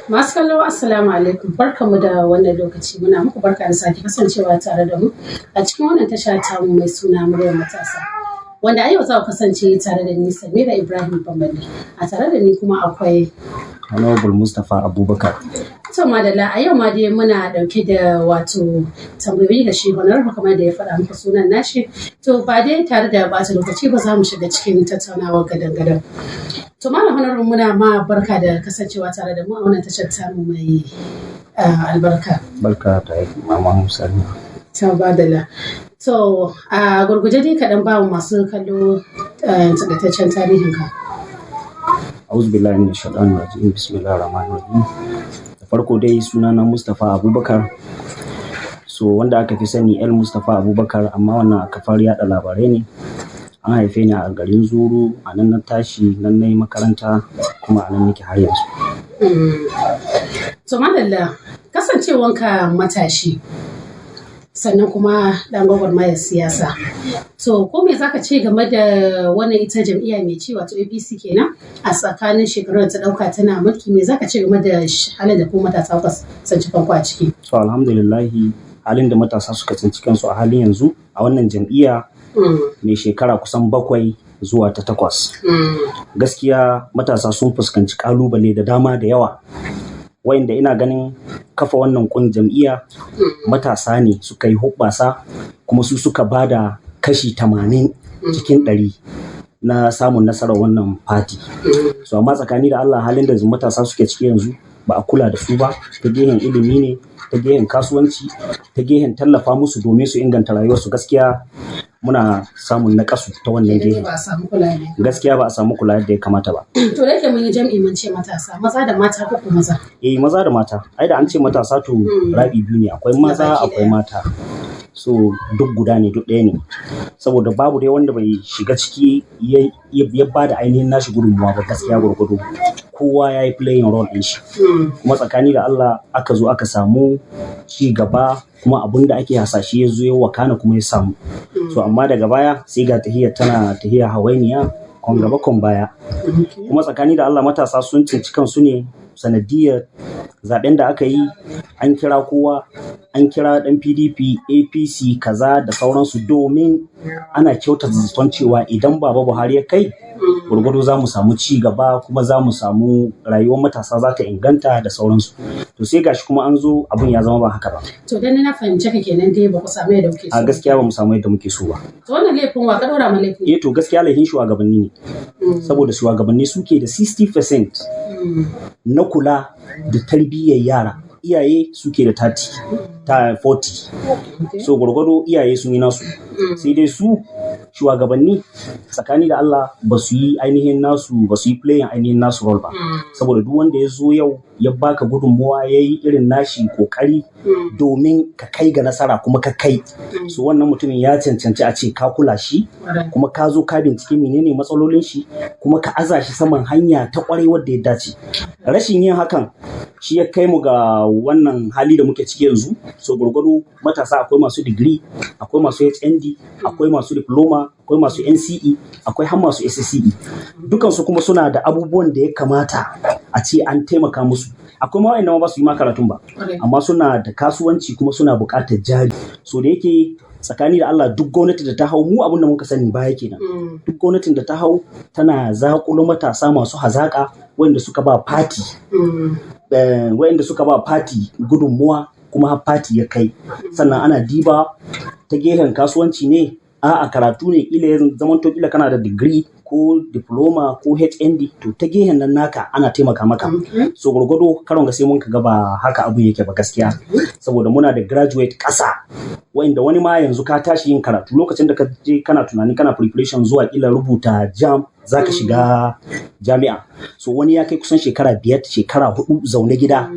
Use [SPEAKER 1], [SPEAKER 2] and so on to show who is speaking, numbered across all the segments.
[SPEAKER 1] Masu kallo, assalamu alaikum, barkamu da wannan lokaci. Muna muku barka da sake kasancewa tare da mu a cikin wannan tasha tamu mai suna Muryar Matasa. Wanda a yau za ku kasance tare da ni, Samira Ibrahim Bamali. A tare da ni kuma akwai
[SPEAKER 2] Honorable Mustapha Abubakar.
[SPEAKER 1] To madalla, a yau ma dai muna dauke da wato tambayoyi ga shi Honorable, kamar da ya faɗa muku sunan nashi. To ba dai tare da bata lokaci ba, za mu shiga cikin tattaunawar gadan-gadan. To Malam Honorable, muna ma barka da kasancewa tare da mu a wannan tashar tamu mai albarka.
[SPEAKER 2] Barka da Mama Musa.
[SPEAKER 1] To madalla. To a gurguje dai kaɗan ba masu kallo takaitaccen tarihinka.
[SPEAKER 2] Auzu billahi minash shaitanir rajim. Bismillahir rahmanir rahim. Da farko dai, sunana Mustapha Abubakar. So wanda aka fi sani El Mustapha Abubakar, amma wannan a kafar yada labarai ne. An haife ni a garin Zuru, a nan na tashi, nan na yi makaranta, kuma a nan nake har yanzu.
[SPEAKER 1] To madalla, kasancewanka matashi sannan kuma ɗan gwagwarmayar siyasa. To ko me zaka ce game da wannan ita jam'iyya mai ci, wato APC kenan, a tsakanin shekarun da ta ɗauka tana mulki, me zaka ce game da halin da kuma matasa kuka tsinci kanku a ciki?
[SPEAKER 2] To alhamdulillahi, halin da matasa suka tsinci kansu a halin yanzu a wannan jam'iyya mai shekara kusan 7 zuwa ta 8. Gaskiya matasa sun fuskanci kalubale da dama da yawa. Wayanda ina ganin kafa wannan kun jam'iyya, matasa ne suka yi hubbasa, kuma su suka ba da kashi 80% na samun nasarar wannan fati. So amma tsakani da Allah, halin da matasa suke ciki yanzu, ba a kula da su ba, ta gehen ilimi ne, ta gehen kasuwanci, ta gehen tallafa musu domin su inganta rayuwarsu. Gaskiya muna samun naƙasu ta wannan
[SPEAKER 1] Kenan dai
[SPEAKER 2] gehe.
[SPEAKER 1] ba a samu kula ne.
[SPEAKER 2] Gaskiya ba a samu kula yadda ya kamata ba.
[SPEAKER 1] To da yake mun yi jam'i, mun ce matasa, maza da mata ko ko maza?
[SPEAKER 2] Eh, maza da mata. Ai da an ce matasa, to rabi biyu ne, akwai maza,
[SPEAKER 1] Gabaki
[SPEAKER 2] akwai
[SPEAKER 1] ɗaya.
[SPEAKER 2] mata. So duk guda ne, duk ɗaya ne, saboda babu dai wanda bai shiga ciki ya ba da ainihin nashi gudunmuwa ba. Gaskiya gwargwado kowa ya yi playing role ɗin shi, kuma tsakani da Allah aka zo aka samu ci gaba, kuma abun da ake hasashe ya zo ya wakana kuma ya samu. So amma daga baya sai ga tahiyar tana tahiya hawainiya, kon gaba kon baya. Kuma tsakani da Allah, matasa sun cinci kansu ne sanadiyar zaben da aka yi. An kira kowa, an kira dan PDP, APC, kaza da sauransu, domin ana kyautata zaton cewa idan Baba Buhari ya kai, gwargwado za mu samu ci gaba, kuma za mu samu rayuwar matasa za ta inganta da sauransu. To sai gashi kuma an zo abun ya zama ba haka ba.
[SPEAKER 1] To dan na fahimce ka kenan dai, ba ku samu yadda kuke so.
[SPEAKER 2] A gaskiya ba mu samu yadda muke so ba.
[SPEAKER 1] To wannan laifin wa ka ɗora ma laifin?
[SPEAKER 2] Eh to, gaskiya laifin shugabanni ne, saboda shugabanni suke da 60% na kula da tarbiyyar yara, iyaye suke da 30 ta 40. So gwargwado iyaye sun yi nasu, sai dai su shugabanni, tsakani da Allah, ba su yi ainihin nasu ba, su yi playing ainihin nasu role ba, saboda duk wanda ya zo yau ya baka gudunmuwa, ya yi irin nashi kokari domin ka kai ga nasara, kuma ka kai, so wannan mutumin ya cancanci a ce ka kula shi, kuma ka zo ka bincike menene matsalolin shi, kuma ka aza shi saman hanya ta kwarai wadda ya dace. Rashin yin hakan shi ya kai mu ga wannan hali da muke ciki yanzu. So gwargwado matasa, akwai masu digiri, akwai masu HND, akwai masu diploma, akwai masu NCE, akwai har masu SSCE, dukansu kuma suna da abubuwan da ya kamata a ce an taimaka musu. Akwai ma wa'anda ma ba su yi ma karatun ba, amma suna da kasuwanci kuma suna buƙatar jari. So da yake tsakani da Allah, duk gwamnati da ta hau, mu abin da muka sani baya kenan, duk gwamnatin da ta hau tana zaƙulo matasa masu hazaƙa wanda suka ba fati gudunmuwa, kuma har fati ya kai. Sannan ana diba ta gehen kasuwanci ne, a'a karatu ne, kila ya zamanto kila kana da digiri ko diploma ko HND, to ta gehen nan naka ana taimaka maka. So gwargwado karon ga sai mun ka ga ba haka abun yake ba gaskiya, saboda muna da graduate ƙasa wa'inda wani ma yanzu ka tashi yin karatu, lokacin da ka je kana tunani, kana preparation zuwa kila rubuta JAMB, zaka shiga jami'a, so wani ya kai kusan shekara 5, shekara 4 zaune gida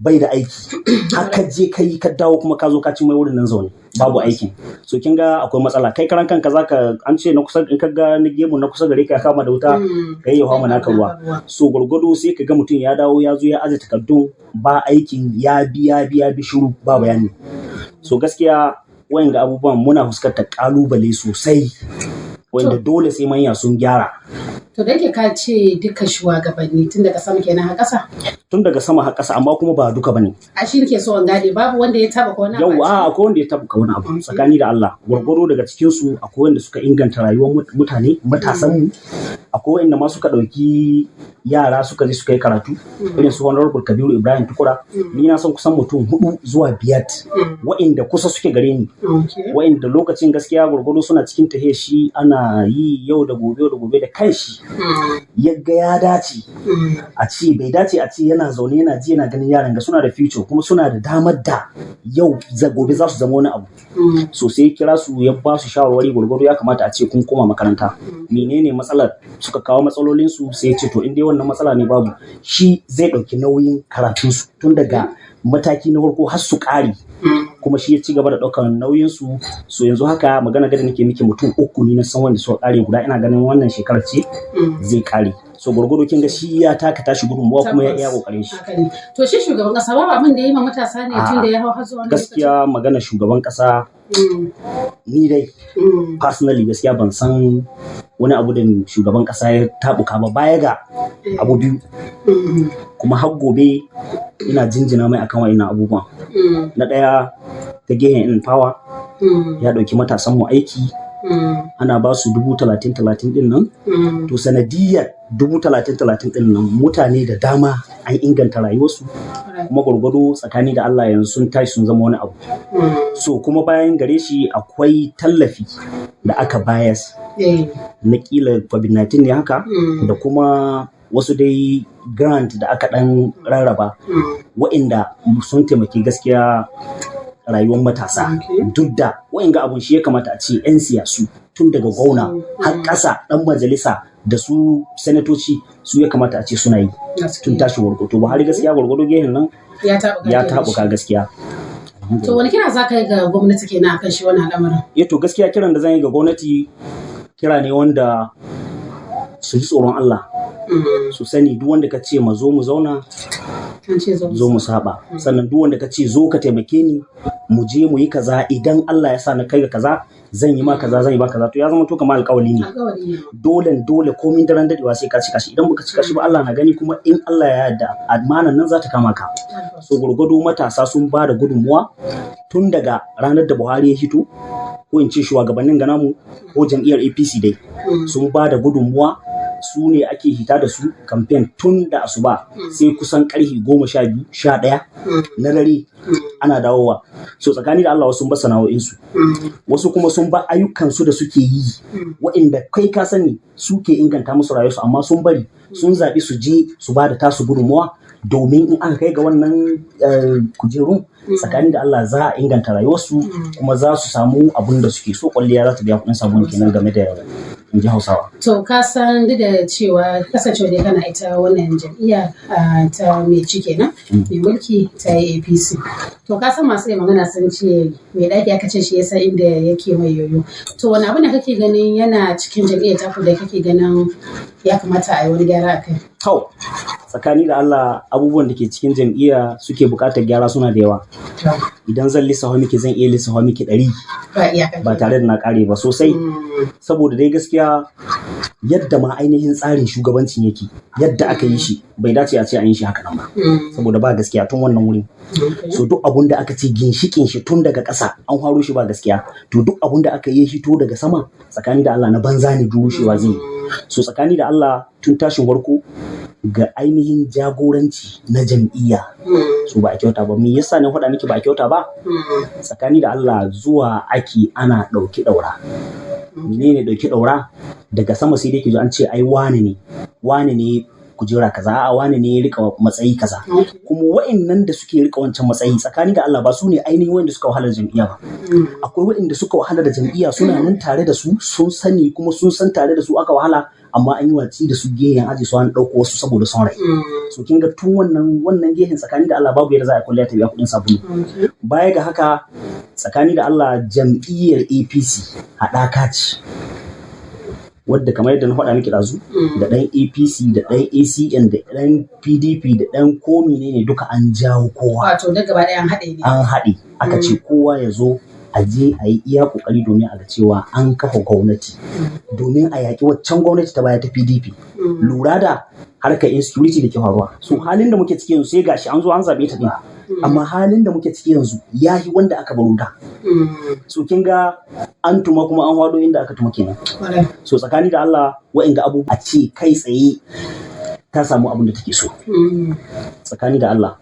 [SPEAKER 2] bai da aiki. Har ka je ka yi ka dawo, kuma ka zo ka ci mai wurin nan zaune babu aikin. So kin ga akwai matsala. Kai karan kanka zaka an ce na kusa, in ka ga na gemu na kusa gare ka ya kama da wuta, ka yi yawa naka ruwa. So gwargwado sai ka ga mutum ya dawo, ya zo ya aje takardun, ba aikin, ya biya biya bi, shiru, ba bayani. So gaskiya wayanga abubuwan muna fuskantar kalubale sosai wanda dole sai manya sun gyara.
[SPEAKER 1] To da yake ka ce duka shugabanni tun daga sama kenan har ƙasa.
[SPEAKER 2] Tun daga sama har ƙasa, amma kuma ba duka bane.
[SPEAKER 1] A shi nake so in gane, babu wanda ya taba wani abu?
[SPEAKER 2] Yau a akwai wanda ya taba wani abu tsakani da Allah. Gwargwaro daga cikin su akwai wanda suka inganta rayuwar mutane, matasan mu. Akwai wanda ma suka ɗauki yara suka je suka yi karatu, irin su Honorable Kabiru Ibrahim Tukura. Ni na san kusan mutum hudu zuwa biyar wa'inda kusa suke gare ni, wa'inda lokacin gaskiya gwargwaro suna cikin tahe shi ana yi yau da gobe, yau da gobe, da kanshi ya ga ya dace a ce, bai dace a ce yana zaune yana ji yana ganin yaran ga suna da future kuma suna da damar da yau gobe za su zama wani abu. So sai kira su, ya ba su shawarwari gwargwaro, ya kamata a ce kun koma makaranta, menene matsalar? Suka kawo matsalolin su, sai ya ce to, in dai wannan matsala ne, babu shi, zai ɗauki nauyin karatun su tun daga mataki na farko har su ƙare, kuma shi ya ci gaba da ɗaukar nauyin su. So yanzu haka magana gada nake miki, mutum uku ne na san wanda suka ƙare, guda ina ganin wannan shekarar ce zai ƙare. So gwargwado kin ga shi ya taka tashi gudunmuwa kuma ya iya kokarin shi.
[SPEAKER 1] To shi shugaban kasa babu abin da ya yi ma matasa ne tun da ya hau har zuwa?
[SPEAKER 2] Gaskiya magana shugaban kasa, ni dai personally gaskiya ban san wani abu da shugaban kasa ya tabuka ba baya ga abu biyu, kuma har gobe ina jinjina mai akan wa'innan abubuwan. Na ɗaya, ta gehen N-Power, ya ɗauki matasan mu aiki, ana ba su 30,000 30,000 ɗin nan. To sanadiyar 30,000 30,000 ɗin nan, mutane da dama an inganta rayuwarsu, kuma gwargwado tsakani da Allah yanzu sun tashi sun zama wani abu. So kuma bayan gare shi akwai tallafi da aka bayas na kila COVID-19 ne haka, da kuma wasu dai grant da aka dan rarraba wa'inda sun taimaki gaskiya rayuwar matasa. Duk da wa'inga abun shi ya kamata a ce 'yan siyasu tun daga gwamna har ƙasa, ɗan majalisa da su sanatoci, su ya kamata a ce suna yi tun tashi gwargwado. Buhari gaskiya gwargwado gehen nan ya taɓuka gaskiya.
[SPEAKER 1] To wani kira za ka yi ga gwamnati kenan akan shi wannan al'amarin?
[SPEAKER 2] Eh, to gaskiya kiran da zan yi ga gwamnati kira ne wanda su ji tsoron Allah, su sani duk wanda ka ce ma zo mu zauna, zo mu saba. Sannan duk wanda ka ce zo ka taimake ni mu je mu yi kaza, idan Allah ya sa na kai ga kaza zan yi ma kaza, zan yi ba kaza, to ya zama to kamar alƙawali ne. Dole dole komin daren dadewa sai ka cika shi. Idan baka cika shi ba, Allah na gani, kuma in Allah ya yarda amanan nan za ta kama ka. So gurgudu matasa sun ba da gudunmuwa tun daga ranar da Buhari ya hito, ko in ce shugabannin gana mu ko jam'iyyar APC dai sun ba da gudunmuwa. Su ne ake hita da su kamfen tun da asuba sai kusan karfe 12, 11 na dare ana dawowa. So tsakani da Allah wasu sun ba sana'o'insu, wasu kuma sun ba ayyukansu da suke yi waɗanda kai ka sani suke inganta musu rayuwarsu, amma sun bari sun zaɓi su je su ba da tasu gudunmuwa domin in aka kai ga wannan kujerun, tsakani da Allah za a inganta rayuwarsu kuma za su samu abun da suke so. Kwalliya za ta biya kuɗin sabon kenan game da in ji Hausawa.
[SPEAKER 1] To ka san duk da cewa kasancewa dai kana ita wannan jam'iyya ta mai ci kenan, mai mulki ta APC. To ka san masu magana sun ce mai ɗaki aka ce shi ya san inda yake mai yoyo. To wani abu ne kake ganin yana cikin jam'iyyar taku da kake ganin ya kamata a yi wani gyara a kai?
[SPEAKER 2] To tsakani da Allah abubuwan da ke cikin jam'iyya suke buƙatar gyara suna da yawa. Idan zan lissafa miki, zan iya lissafa miki 100 ba tare da na ƙare ba sosai. Saboda dai gaskiya yadda ma ainihin tsarin shugabancin yake, yadda aka yi shi, bai dace a ce an yi shi haka nan ba. Saboda ba gaskiya tun wannan wurin. So duk abun da aka ce ginshikin shi tun daga ƙasa an haro shi ba gaskiya, to duk abun da aka yi shi to daga sama, tsakani da Allah na banza ne, durushewa zai yi. So tsakani da Allah tun tashin farko ga ainihin jagoranci na jam'iyya, so ba a kyauta ba. Me yasa na faɗa miki ba a kyauta ba? Tsakani da Allah zuwa ake ana ɗauki ɗaura. Menene ɗauki ɗaura? Daga sama sai dai ki ji an ce ai wane ne, wane ne kujera kaza, a'a wane ne ya rika matsayi kaza. Kuma wa'annan da suke rika wancan matsayi, tsakani da Allah ba su ne ainihin wanda suka wahala da jam'iyya ba. Akwai wa'anda suka wahala da jam'iyya suna nan tare da su, sun sani kuma sun san tare da su aka wahala, amma an yi watsi da su gehen aji su, an ɗauko wasu saboda son rai. So kin ga tun wannan gehen, tsakani da Allah babu yadda za a kwalliya ta biya kuɗin sabulu. Baya ga haka, tsakani da Allah jam'iyyar APC haɗaka ce wadda kamar yadda na faɗa miki ɗazu, da ɗan APC da ɗan ACN da ɗan PDP da ɗan ko ne duka an jawo kowa.
[SPEAKER 1] Wato duk gaba ɗaya an haɗe ne.
[SPEAKER 2] An haɗe, aka ce kowa ya zo a je a yi iya ƙoƙari domin a ga cewa an kafa gwamnati domin a yaƙi waccan gwamnati ta baya ta PDP. Lura da Harkar insecurity da ke faruwa. So halin da muke ciki yanzu, sai gashi an zo an zabe ta din, amma halin da muke ciki yanzu yahi wanda aka baro da. So kin ga an tuma kuma an hwado inda aka tuma kenan. So tsakani da Allah, wa'inga abubuwa a ce kai tsaye ta samu abin da take so. Tsakani da Allah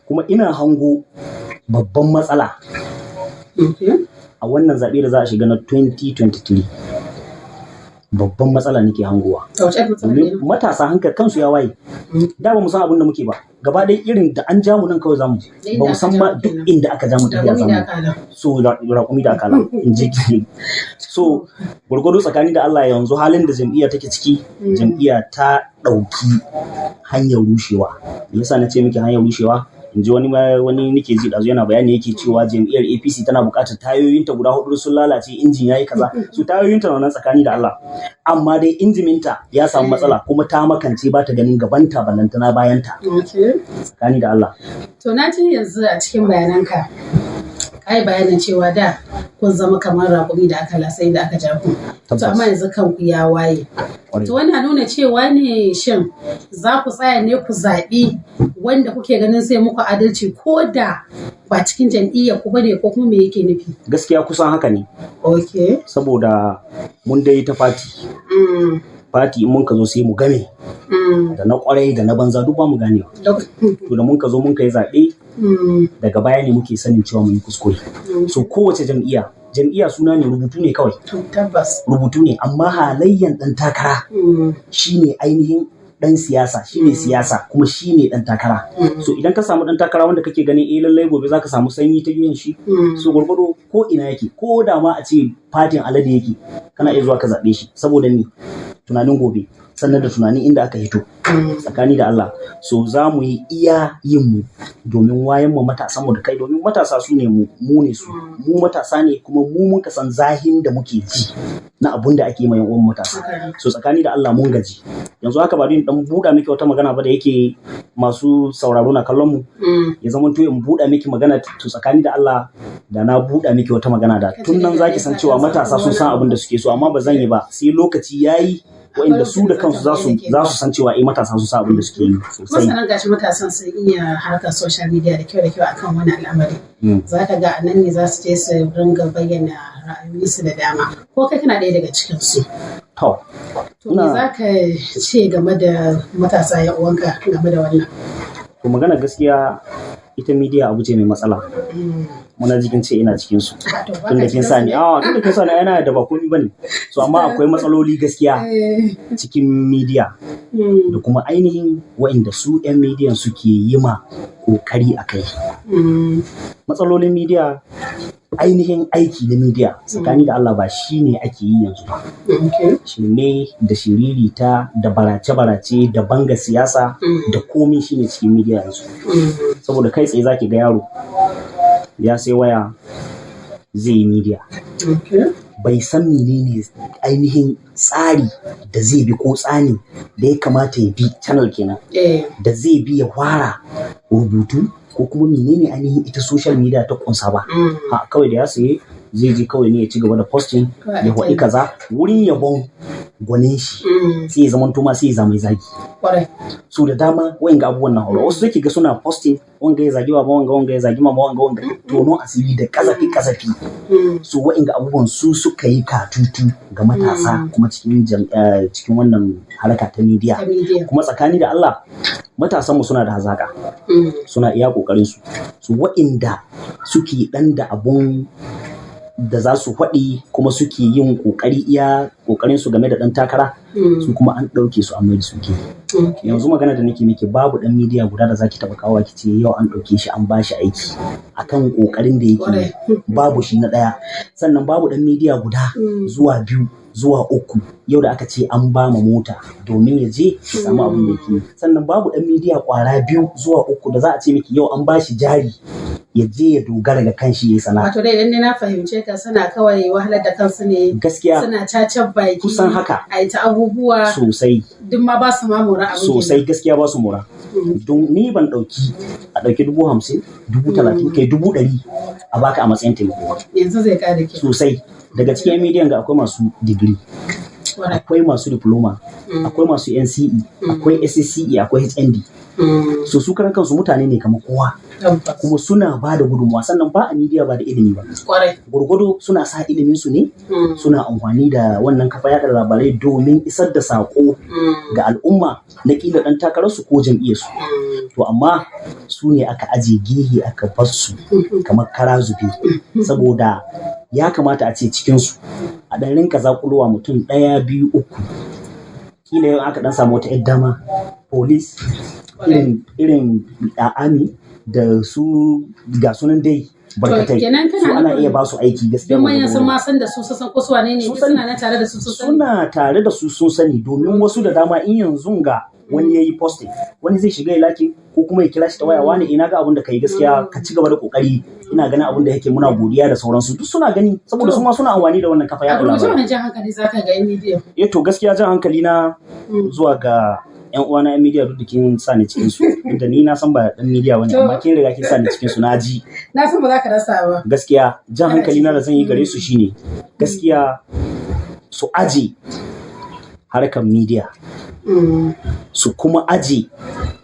[SPEAKER 2] kuma ina hango babban matsala a wannan zaɓe da za a shiga na 2023. Babban matsala nake hangowa. Domin matasa hankali kansu ya waye. Da ba mu san abin da muke ba. Gaba ɗaya irin da an ja mu nan kawai zamu je. Ba mu san ma duk inda aka ja mu tafiya zamu. So raƙumi da akala in ji. So gwargwado tsakani da Allah, yanzu halin da jam'iyya take ciki, jam'iyya ta ɗauki hanyar rushewa. Me yasa na ce miki hanyar rushewa? In ji wani, wani nake ji ɗazu yana bayani, yake cewa jam'iyyar APC tana buƙatar tayoyinta guda hudu sun lalace, injin yayi kaza. Su tayoyinta na nan tsakani da Allah, amma dai injiminta ya samu matsala kuma ta makance, ba ta ganin gabanta ballantana bayanta, tsakani da Allah.
[SPEAKER 1] To, na ji yanzu a cikin bayananka kai bayanin cewa da kun zama kamar raƙumi da aka sai da aka ja ku. To, amma yanzu kanku ya waye. To, wannan nuna cewa ne, shin za ku tsaya ne ku zaɓi wanda kuke ganin sai muku adalci ko da ba cikin jam'iyyar ku bane, ko kuma me yake nufi?
[SPEAKER 2] Gaskiya kusan haka ne. Saboda mun dai ta party. Party in mun ka zo sai mu game. Da na kwarai da na banza duk ba mu ganewa. To, da mun ka zo mun kai zaɓe, daga baya ne muke sanin cewa mun yi kuskure. So kowace jam'iyya, jam'iyya suna ne, rubutu ne kawai. Rubutu ne, amma halayyan ɗan takara shine ainihin ɗan siyasa, shine siyasa kuma shine ɗan takara. So idan ka samu ɗan takara wanda kake ganin eh lallai gobe zaka samu sanyi ta yin shi, so gwargwado ko ina yake, ko da ma a ce partyn alade yake, kana iya zuwa ka zaɓe shi, saboda ni tunanin gobe, sannan da tunanin inda aka hito. Tsakani da Allah, so za mu yi iya yin mu domin wayan mu matasan mu da kai, domin matasa su ne mu, mu ne su, mu matasa ne kuma mu muka san zahin da muke ji na abun da ake mai uwan matasa. So tsakani da Allah mun gaji. Yanzu haka ba dan buɗa miki wata magana ba da yake masu sauraro na kallon mu, ya zama to in buɗa miki magana. To, tsakani da Allah, da na buɗa miki wata magana da tun nan zaki san cewa matasa sun san abin da suke so, amma ba zan yi ba sai lokaci yayi, waɗanda su da kansu za su san cewa eh, matasa sun san abin da suke yi sosai.
[SPEAKER 1] Masanan gashi matasan sun iya harkar social media da kyau da kyau akan wani al'amari. Za ka ga a nan ne za su je su ringa bayyana ra'ayoyinsu da dama. Ko kai kana ɗaya daga cikin su.
[SPEAKER 2] To.
[SPEAKER 1] To, me za ka ce game da matasa ya uwanka game da wannan?
[SPEAKER 2] To, magana gaskiya, ita media abu ce mai matsala. Muna jikin ce ina cikin su. Tun da kin sani, tun da kin sani yana da ba komai bane. So amma akwai matsaloli gaskiya cikin media da kuma ainihin waɗanda su 'yan mediyan suke yi ma kokari a kai. Matsalolin media, ainihin aiki na media tsakani da Allah ba shi ne ake yi yanzu ba. Shirme da shiririta da barace-barace da banga siyasa da komi shine cikin media yanzu. Saboda kai tsaye zaki ga yaro ya sai waya zai yi media. Bai san menene ainihin tsari da zai bi ko tsani da ya kamata ya bi, channel kenan, da zai bi ya fara rubutu, ko kuma menene ainihin ita social media ta kunsa ba. Ha kawai da ya saye zai je kawai ne ya ci gaba da posting, ya faɗi kaza wurin yabon gwanin shi, sai ya zamanto ma sai ya zama zagi. So da dama wa'inga abubuwan na horo, wasu zai ga suna posting, wanga ya zagi baba wanga, wanga ya zagi mama wanga, wanga tono asiri da kazafi kazafi. So wa'inga abubuwan su suka yi katutu ga matasa kuma cikin cikin wannan harka ta media. Kuma tsakani da Allah, matasanmu suna da hazaka, suna iya kokarin su. Su wa'inda suke dan da abun da za su faɗi kuma suke yin ƙoƙari iya ƙoƙarin su game da ɗan takara, su kuma an ɗauke su an mai da su ke. Yanzu magana da nake miki, babu ɗan media guda da zaki taɓa kawo ki ce yau an ɗauke shi an bashi aiki akan ƙoƙarin da yake, babu shi na ɗaya. Sannan babu ɗan media guda zuwa biyu zuwa uku yau da aka ce an ba ma mota domin ya je ya samu abin da yake. Sannan babu ɗan media kwara biyu zuwa uku da za a ce miki yau an ba shi jari ya je ya dogara ga kanshi ya yi sana'a.
[SPEAKER 1] Wato dai idan na fahimce ka, suna kawai wahalar da kansu ne.
[SPEAKER 2] Gaskiya.
[SPEAKER 1] Suna cacan baki.
[SPEAKER 2] Kusan haka.
[SPEAKER 1] A yi ta abubuwa.
[SPEAKER 2] Sosai.
[SPEAKER 1] Duk ma ba su ma mora abin.
[SPEAKER 2] Sosai, gaskiya ba su mora. Don ni ban ɗauki a ɗauki 50,000, 30,000, kai 100,000 a baka a matsayin taimako.
[SPEAKER 1] Yanzu zai kare ke.
[SPEAKER 2] Sosai. Daga cikin 'yan midiyan ga akwai masu digiri. Akwai masu diploma, akwai masu NCE, akwai SSCE, akwai HND. So su karan kansu mutane ne kamar kowa, kuma suna ba da gudunmawa. Sannan ba a media ba da ilimi ba. Gwargwado suna sa ilimin su ne, suna amfani da wannan kafa yaɗa labarai domin isar da saƙo ga al'umma na kila ɗan takararsu ko jam'iyyarsu. To amma su ne aka aje gehe, aka bar su kamar kara zube, saboda ya kamata a ce cikinsu a ɗan rinka zakulowa mutum ɗaya, biyu, uku. Kila yau aka ɗan samu wata 'yar dama, police, irin a army da su, ga sunan dai barkatai.
[SPEAKER 1] Kenan kana
[SPEAKER 2] Su ana
[SPEAKER 1] nufin
[SPEAKER 2] iya ba su aiki gaskiya.
[SPEAKER 1] Duk manyan sun
[SPEAKER 2] gwargwado.
[SPEAKER 1] ma san da su, sun san ko su wane ne,
[SPEAKER 2] Sun
[SPEAKER 1] duk
[SPEAKER 2] sani.
[SPEAKER 1] suna nan tare da su, sun sani.
[SPEAKER 2] Suna tare da su, sun sani, domin wasu da dama in yanzu ga wani yayi posting, wani zai shiga ya like ko kuma ya kira shi ta waya: "Wani, ina ga abun da kai, gaskiya ka ci gaba da kokari, ina ganin abun da yake, muna godiya," da sauransu. Duk suna gani saboda su ma suna amfani da wannan kafa
[SPEAKER 1] A
[SPEAKER 2] yaɗa
[SPEAKER 1] gurguje,
[SPEAKER 2] labarai.
[SPEAKER 1] wani jan hankali zaka ga yan media?
[SPEAKER 2] Eh, to gaskiya jan hankali na zuwa ga yan uwana yan media, duk da kin sa ni cikin su, inda ni na san ba dan media bane, amma kin riga kin sa ni cikin su, na ji.
[SPEAKER 1] Na san ba za ka rasa ba.
[SPEAKER 2] Gaskiya jan hankali na da zan yi gare su shine gaskiya su aje harkar media, su kuma aje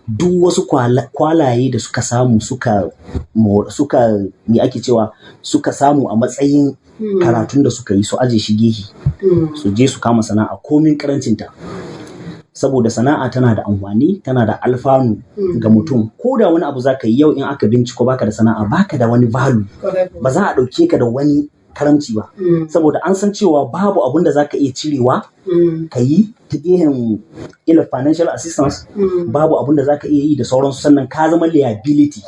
[SPEAKER 2] duk wasu kwalaye da suka samu, suka me ake cewa, suka samu a matsayin karatun da suka yi, su aje shi gehe, su je su kama sana'a komin karancinta, saboda sana'a tana da amfani, tana da alfanu ga mutum. Ko da wani abu za ka yi yau, in aka binciko baka da sana'a, baka da wani value, ba za a ɗauke ka da wani karamci ba, saboda an san cewa babu abun da za ka iya cirewa ka yi ta gehen ila financial assistance, babu abun da za ka iya yi da sauransu. Sannan ka zama liability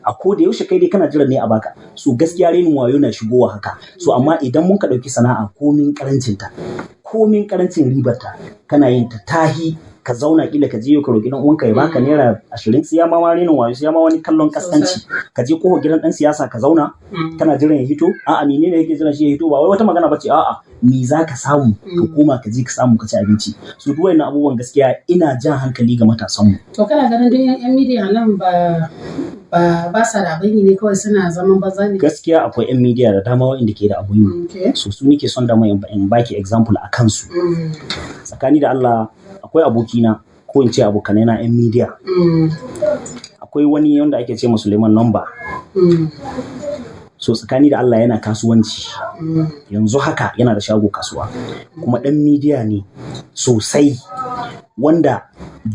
[SPEAKER 2] a ko da yaushe, kai dai kana jiran ne a baka. So gaskiya renin wayo na shigowa haka. So amma idan mun ka ɗauki sana'a, komin karancinta, komin karancin ribarta, kana yin ta, tahi ka zauna kila ka je ka roƙi dan uwanka ya baka ₦20, sai ya ma renin wayo, sai ya ma wani kallon kaskanci. Ka je kofar gidan dan siyasa ka zauna kana jiran ya hito. A'a, menene yake jiran shi ya hito? Ba wai wata magana bace, a'a, me za ka samu ka koma ka je ka samu ka ci abinci? So duk wayannan abubuwan gaskiya ina jan hankali ga matasan mu.
[SPEAKER 1] To kana ganin duk yan media nan ba sa da abin yi ne, kawai suna zaman banza ne?
[SPEAKER 2] Gaskiya akwai yan media da dama waɗanda ke da abun yi. So su nake son dama in baki example a kansu. Tsakani da Allah akwai abokina, ko in ce abokanai na yan media. Akwai wani wanda ake ce ma Suleiman Number. So tsakani da Allah yana kasuwanci. Yanzu haka yana da shago kasuwa, kuma ɗan media ne sosai, wanda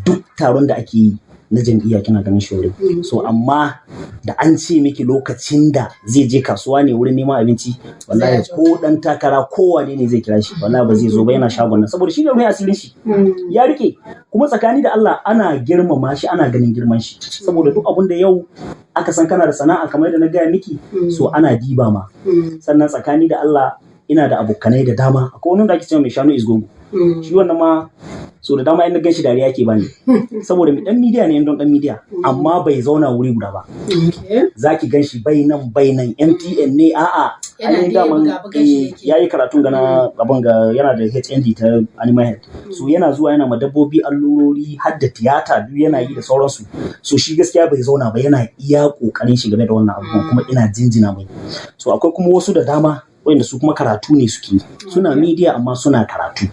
[SPEAKER 2] duk taron da ake yi na jam'iyya kina ganin shi wurin. So amma da an ce miki lokacin da zai je kasuwa ne wurin neman abinci, wallahi ko dan takara ko wane ne zai kira shi, wallahi ba zai zo ba, yana shagon nan, saboda shi ne ruhin asirin shi ya rike. Kuma tsakani da Allah ana girmama shi, ana ganin girman shi, saboda duk abun da yau aka san kana da sana'a, kamar yadda na gaya miki, so ana diba ma. Sannan tsakani da Allah ina da abokanai da dama. Akwai wani da ake cewa mai shanu Isgogo. Shi wannan ma so da dama in na ganshi dariya ke bani, saboda mi dan media ne, don dan media, amma bai zauna wuri guda ba. Zaki ganshi bai nan bai nan, MTN ne, a'a,
[SPEAKER 1] Yana
[SPEAKER 2] ai
[SPEAKER 1] dai
[SPEAKER 2] daman,
[SPEAKER 1] buga-bugan shi yake.
[SPEAKER 2] Yayi karatun gana abin ga, yana da HND ta animal health. So yana zuwa yana ma dabbobi allurori, har da tiyata duk yana yi da sauransu. So shi gaskiya bai zauna ba, yana iya kokarin shi game da wannan abubuwan, kuma ina jinjina mai. So akwai kuma wasu da dama wanda su kuma karatu ne suke yi. Suna media amma suna karatu.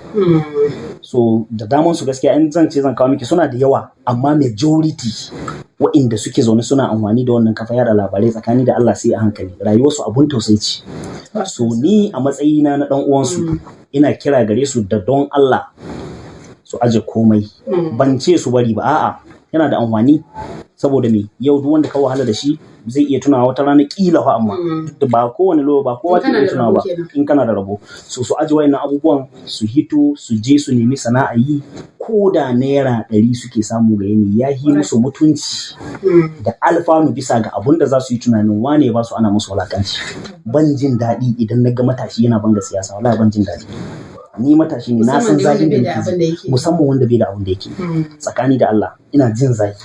[SPEAKER 2] So da daman su gaskiya in zan ce zan kawo miki, suna da yawa, amma majority wa'inda suke zaune suna amfani da wannan kafa yada labarai, tsakani da Allah sai a hankali, rayuwarsu abun tausayi ce. So ni a matsayina na dan uwansu ina kira gare su da don Allah su aje komai. Ban ce su bari ba, a'a, yana da amfani, saboda me? Yau duk wanda ka wahala da shi zai iya tunawa wata rana kila fa, amma duk da ba kowane lokaci ba kowa
[SPEAKER 1] In
[SPEAKER 2] ke
[SPEAKER 1] kana
[SPEAKER 2] iya
[SPEAKER 1] da
[SPEAKER 2] tunawa
[SPEAKER 1] rabo
[SPEAKER 2] ba.
[SPEAKER 1] Kenan.
[SPEAKER 2] In kana da rabo. So su aje wayannan abubuwan, su hito su je su nemi sana'a yi, ko da ₦100 suke samu ga yini, ya yi musu mutunci da alfanu bisa ga abun da za su yi tunanin wane ba su, ana musu wulakanci. Ban jin daɗi idan na ga matashi yana banga siyasa, wallahi ban jin daɗi. Ni matashi ne, na san
[SPEAKER 1] Musamman dai wanda
[SPEAKER 2] zafin da
[SPEAKER 1] bai da
[SPEAKER 2] nake
[SPEAKER 1] abin da
[SPEAKER 2] ji.
[SPEAKER 1] yake.
[SPEAKER 2] Musamman wanda bai da abin da yake. Tsakani da Allah ina jin zafi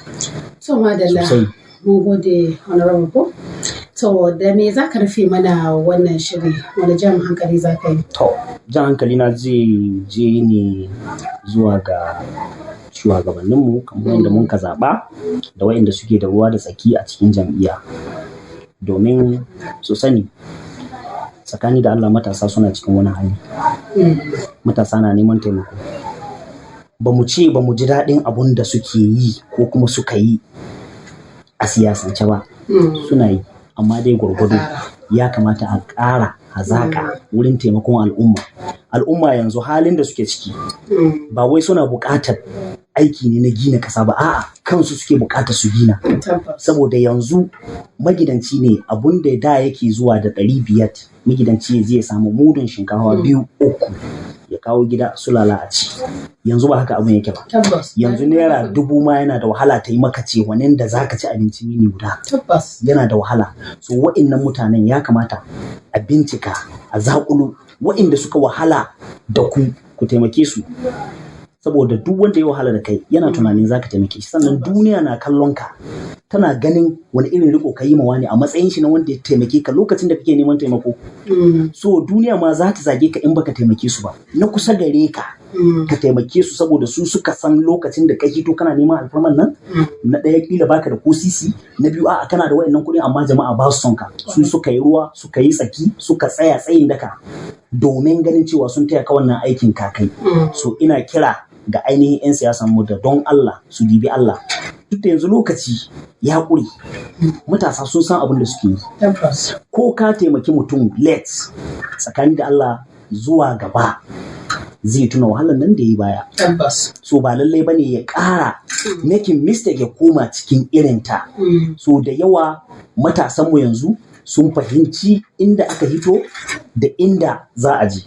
[SPEAKER 1] To madalla.
[SPEAKER 2] sosai.
[SPEAKER 1] Mun gode, honorable ko. To da me za ka rufe mana wannan shiri? Wani jan hankali za ka yi?
[SPEAKER 2] To, jan hankali na zai je ne zuwa ga shugabanninmu kamar yadda mun ka zaɓa da waɗanda suke da ruwa da tsaki a cikin jam'iyya, domin su sani tsakani da Allah matasa suna cikin wani hali. Matasa na neman taimako. Ba mu ce ba mu ji daɗin abun da suke yi ko kuma suka yi a siyasance ba. Suna yi, amma dai gwargwado ya kamata a ƙara hazaƙa wurin taimakon al'umma. Al'umma yanzu halin da suke ciki ba wai suna buƙatar aiki ne na gina ƙasa ba, a'a, kansu suke buƙatar su gina. Saboda yanzu magidanci ne abun da da yake zuwa da 500, magidanci ya je ya samu mudun shinkafa biyu, uku, ya kawo gida sulala a ci. Yanzu ba haka abun yake ba. Yanzu ₦1000 ma yana da wahala ta yi maka ce wannan da zaka ci abinci yini guda. Yana da wahala. So wa'innan mutanen ya kamata a bincika, a zaƙulo wa'inda suka wahala da ku, ku taimake su. Saboda duk wanda ya wahala da kai yana tunanin zaka taimake shi. Sannan duniya na kallon ka, tana ganin wani irin riko ka yi ma wani a matsayin shi na wanda ya taimake ka lokacin da kake neman taimako. So duniya ma za ta zage ka in baka taimake su ba. Na kusa gare ka, ka taimake su, saboda su suka san lokacin da ka hito kana neman alfarman nan. Na ɗaya, kila baka da ko sisi. Na biyu, a'a, kana da wa'annan kuɗin amma jama'a ba su son ka. Su suka yi ruwa suka yi tsaki, suka tsaya tsayin daka domin ganin cewa sun taya ka wannan aikin ka kai. So ina kira ga ainihin 'yan siyasan mu da don Allah su dibi Allah. Duk da yanzu lokaci ya ƙure, matasa sun san abin da suke yi. Ko ka taimaki mutum late, tsakani da Allah zuwa gaba zai tuna wahalar nan da ya yi baya. So ba lallai bane ya ƙara making mistake ya koma cikin irinta. So da yawa matasanmu yanzu sun fahimci inda aka hito da inda za a je.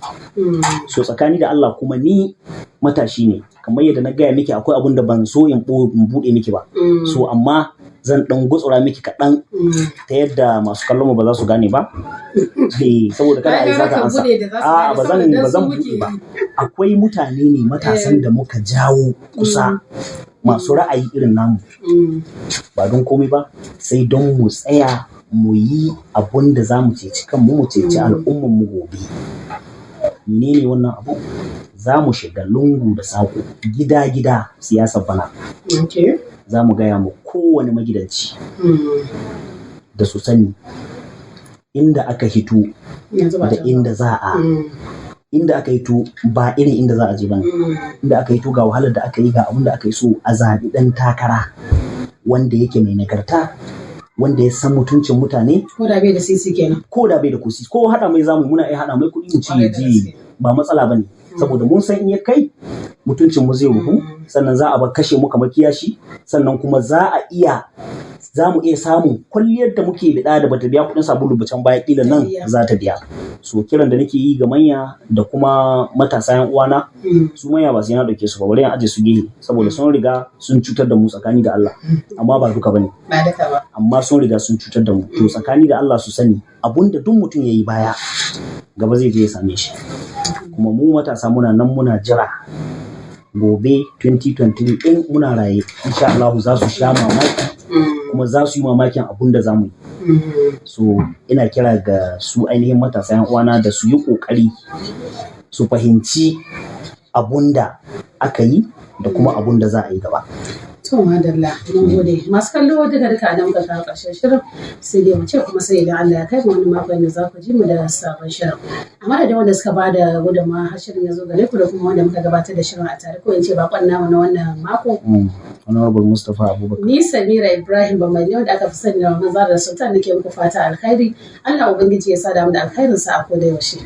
[SPEAKER 2] So tsakani da Allah kuma ni matashi ne, kamar yadda na gaya miki, akwai abun da ban so in buɗe miki ba. So amma zan ɗan gutsura miki kaɗan ta yadda masu kallon mu ba za su gane ba. Saboda kada a yi sata ansa. A ba zan buɗe ba. Akwai mutane ne matasan da muka jawo kusa, masu ra'ayi irin namu. Ba don komai ba sai don mu tsaya mu yi abun da za mu ceci kanmu, mu ceci al'ummar mu gobe. Menene wannan abu? Za mu shiga lungu da saƙo, gida-gida, siyasar bana. Za mu gaya mu kowane magidanci da su sani inda aka hito da inda za a. Inda aka hito ba irin inda za a je bane. Inda aka hito ga wahalar da aka yi, ga abun da aka yi, so a zaɓi ɗan takara wanda yake mai nagarta, wanda ya san mutuncin mutane.
[SPEAKER 1] Ko da bai da sisi kenan.
[SPEAKER 2] Ko da bai da kusi, ko haɗa mai zamu, muna iya haɗa mai kuɗi mu ci ya je, ba matsala bane. Saboda mun san in ya kai, mutuncin mu zai ruhu, sannan za a bar kashe mu kamar kiyashi, sannan kuma za mu iya samun kwalliyar da muke biɗa da bata biya kuɗin sabulu ba can baya, kila nan za ta biya. So kiran da nake yi ga manya da kuma matasa yan uwana, su manya ba sai na ɗauke su ba, bari in aje su gehe, saboda sun riga sun cutar da mu tsakani da Allah, amma ba duka bane.
[SPEAKER 1] Ba duka ba.
[SPEAKER 2] Amma sun riga sun cutar da mu. To tsakani da Allah su sani abunda duk mutum ya yi baya, gaba zai je ya same shi. Kuma mu matasa muna nan muna jira gobe 2023, in muna raye insha Allah za su sha mamaki, kuma za su yi mamakin abun da za mu yi. So ina kira ga su ainihin matasa yan uwana da su yi kokari su fahimci abun da aka yi da kuma abun da za a yi gaba.
[SPEAKER 1] To madalla, mun gode. Masu kallo, duka duka nan muka kawo ƙarshen shirin, sai dai mu ce kuma sai idan Allah ya kai mu wani makon da za ku ji mu da sabon shirin. A madadin wanda suka ba da gudunmawa har shirin ya zo gare ku da kuma wanda muka gabatar da shirin a tare, ko in ce bakon namu na wannan mako.
[SPEAKER 2] Honorable Mustapha Abubakar.
[SPEAKER 1] Ni Samira Ibrahim Bamali, wanda aka fi sani da Maman Zara Sultan, nake muku fata alkhairi. Allah Ubangiji ya sa da mu da alkhairinsa a koda yaushe.